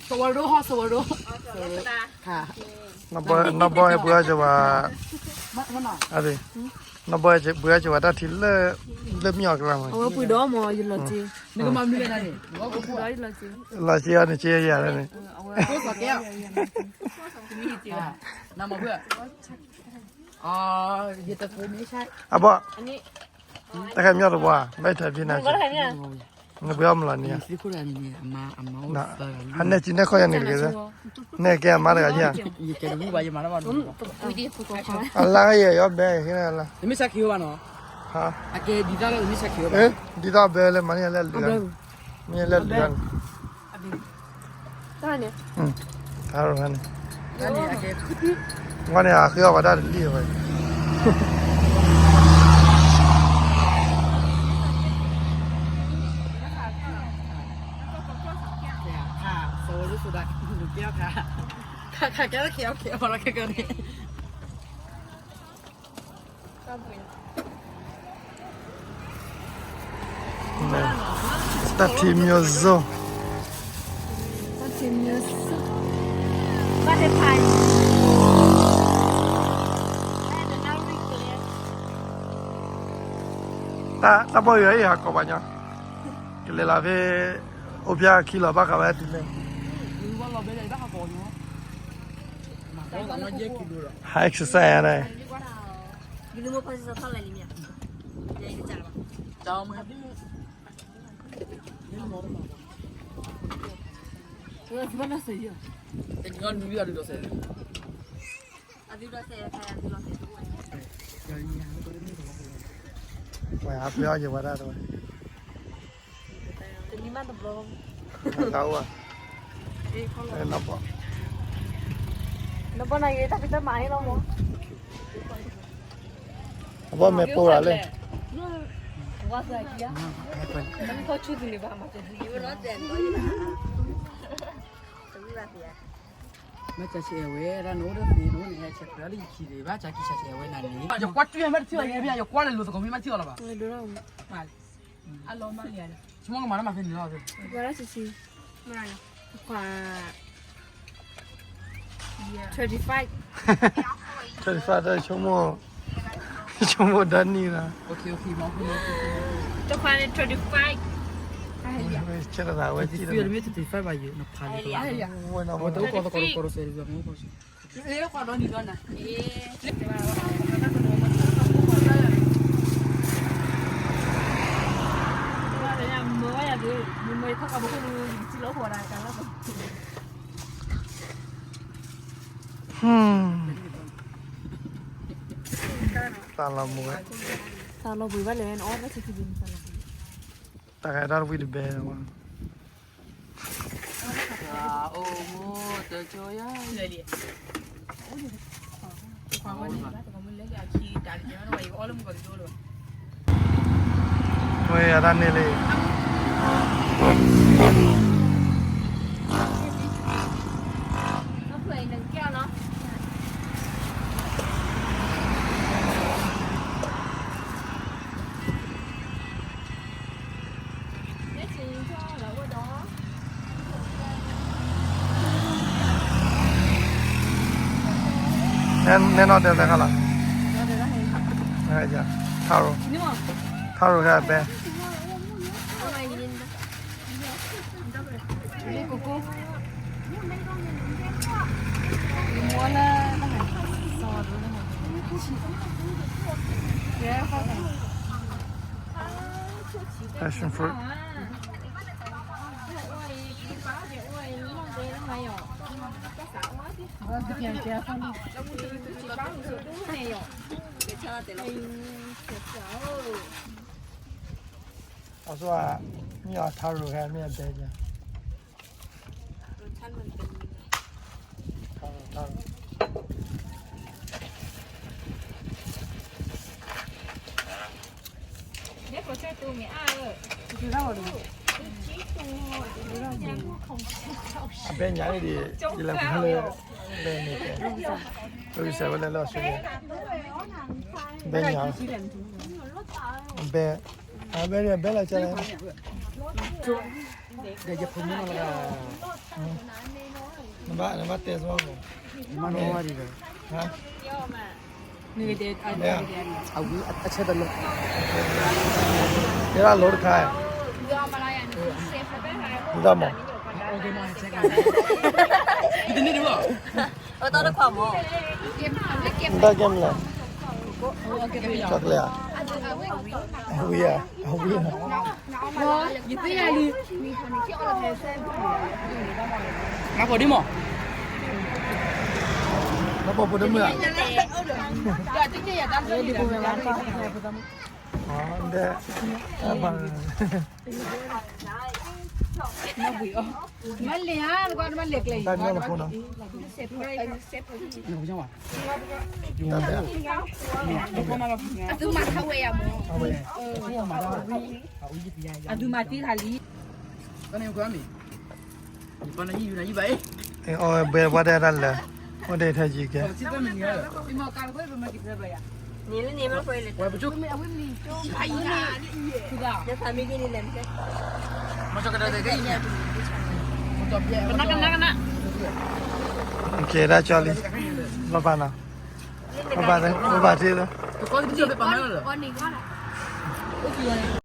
သဝရီဟီ သဝရီ, နီၢ်ဘီဟဲပှ့ၤအီၣ်ကဝၤ, နီၢ်ဘီဟဲပှ့ၤအီၣ်ကဝၤတၢ်ထံလၢ လၢမ့ၢ်အီၤကလါမး, အဝဲပှ့ၤဒီးမ့ၢ်ယလီၤစ့, လီၤစ့အီၤန့ၣ် စ့ယၤန့ၣ်, အဘီၣ်, တၢ်ခဲမ့ၢ်တဘီၣ် ဘၣ်ထီၣ်ဖံးနၤ, နပှ့ၤအီၣ်မလီၤန့ၣ်, ဟးနဲၣ်စံးနဲၣ်ခီယၤန့ၣ်တဂ့ၤ, နဲၣ်ကဲအမါတဂၤယၤ, အလါကယဲၢ်ယီဘဲ, ဒ်သိးဘဲလၢမၤန့ၢ်လဲၤလုၢ်, မ့ၢ်လဲၤလုၢ်န့ၣ် တၢ်န့ၣ်, တၢ်န့ၣ်, ငါန့ၣ်အဃ့အီၣ်ဝဲဒၣ်တလံၣ်ဝဲ, ခါကဲလၢခံ okay အီၣ်လီၤခဲကနံၣ် တၢ်ထံမၠိစိ, တၢ်ထံမၠိစိ, ဘၣ်ဟဲဖး, တၢ်ဘီၣ်ယွၤအံၤဟးကီးပှၤညီ, ကလဲၤလီၤဖဲ, အိၣ်ဖျါခံလီၤဘၣ်ဃးဝဲတုၤလဲၣ်, ဟး exercise န့ၣ် ဝဲအဖျဲၣ်အီၣ်ယဝဲဒၣ်တဝဲ, တနံၤမးတဘျီ, တၢ်အိၣ်, နဘီၣ်, နဘီၣ်နဂ့ၤတၢ်ဖံးတၢ်မၤဟ့ၣ်လီၤမး, အဘီၣ်မဲာ်ပိၢ်ရၤလဲၣ်, မ့ၢ်ဆဲးအဲၣ်ဝဲဒၣ် နအိၣ်ဒီးသ့ၣ်နအိၣ်န့ၣ် ဟဲဆဲးကျၢလၢယခံန့ၣ် ဘၣ်ကၢ်ကံၢ်ဆဲးအဲၣ်ဝဲနၤန့ၣ် ယကွၢ်တွံၢ်မ့ၢ်တထံၣ်အီၤယဲၢ်ဖဲယကွၢ်လၢလိၤသကိးမ့ၢ်ဘၣ်ထံၣ်အီၤလီၤဘၣ်, ဆိကမိၣ်ကမၤတၢ်မၤဖဲန့ၣ်လီၤ, ခွါ twenty five, twenty five တၢ်ဆိကမိၣ်, ဆိကမိၣ်ဒၣ်နံၣ်လီၤ, တခွါန့ၣ် twenty five, ဆဲးတၢ်ဝဲ twenty five ဘၣ်ယိၤ နဖးလံ, ဝဲနဝဲတအိၣ်ကီးသကိးတကိးတစဲး တၢ်လီၤဘှံးဝဲ, တၢ်လီၤဘှံးဘၣ်လဲၣ်, တၢ်ဂဲၤတၢ်တဝံၣ်တဘဲ, ဝဲအတၢ်န့ၣ်လံ, နဲၣ်နီၢ်ဒဲးသဲခါလီၤ, ထါရိၤ, ထါရိၤခဲအံၤ, passion fruit, အဆိ မ့ၢ်အီၤထါရိၤခဲ မ့ၢ်အဘဲညါ, ထါရိၤ, ထါရိၤ အဘဲညါအံၤဒ် ယလဲၤပူၤဖဲလၢ လၢန့ၣ်တဲ လၢကစၢ်ဝဲလဲၤလၢ Australia, ဘဲညါ, ဘဲ, အဘဲဒ်အဘဲလၢကလဲၤ, ဒီးယဖိမုၣ်နီၤလၢ, နဘၣ်တဲစ့ၢ်ကီး, မနီၢ်ဝါဒံးဒီး, ဟါ, အဝံအဆဲတလၢ, တဲဒၣ်လိတခါ, ဒၣ်မး, တခွါမး, တၢ်ကဲမလဲၣ်, chocolate ဧါ, အဝံဧါ, အဝံဧါ နၢ်ပီၢ်ဒ်မး, နၢ်ပီၢ်ဖိတမုၢ်ဧါ, ဒဲ, မ့ၢ်လ့ၣ်ဧါ, တၢ်ညီလီၤဖိနီၤ, အသုမၤထီၣ်ဝဲယၤမး, အသုမၤတ့ၢ်တၢ်လံ, အီၣ်ဝဲဘဲပှၤတဲတၢ်လၢာ်, အိၣ်ဒဲးထဲယံၤကဲ, ကဲဒၣ်ကၠီလံ, ဘၣ်ဘၣ်နီၤ, ဘၣ်ဘၣ်, ဘၣ်ဘၣ်ထံလၢ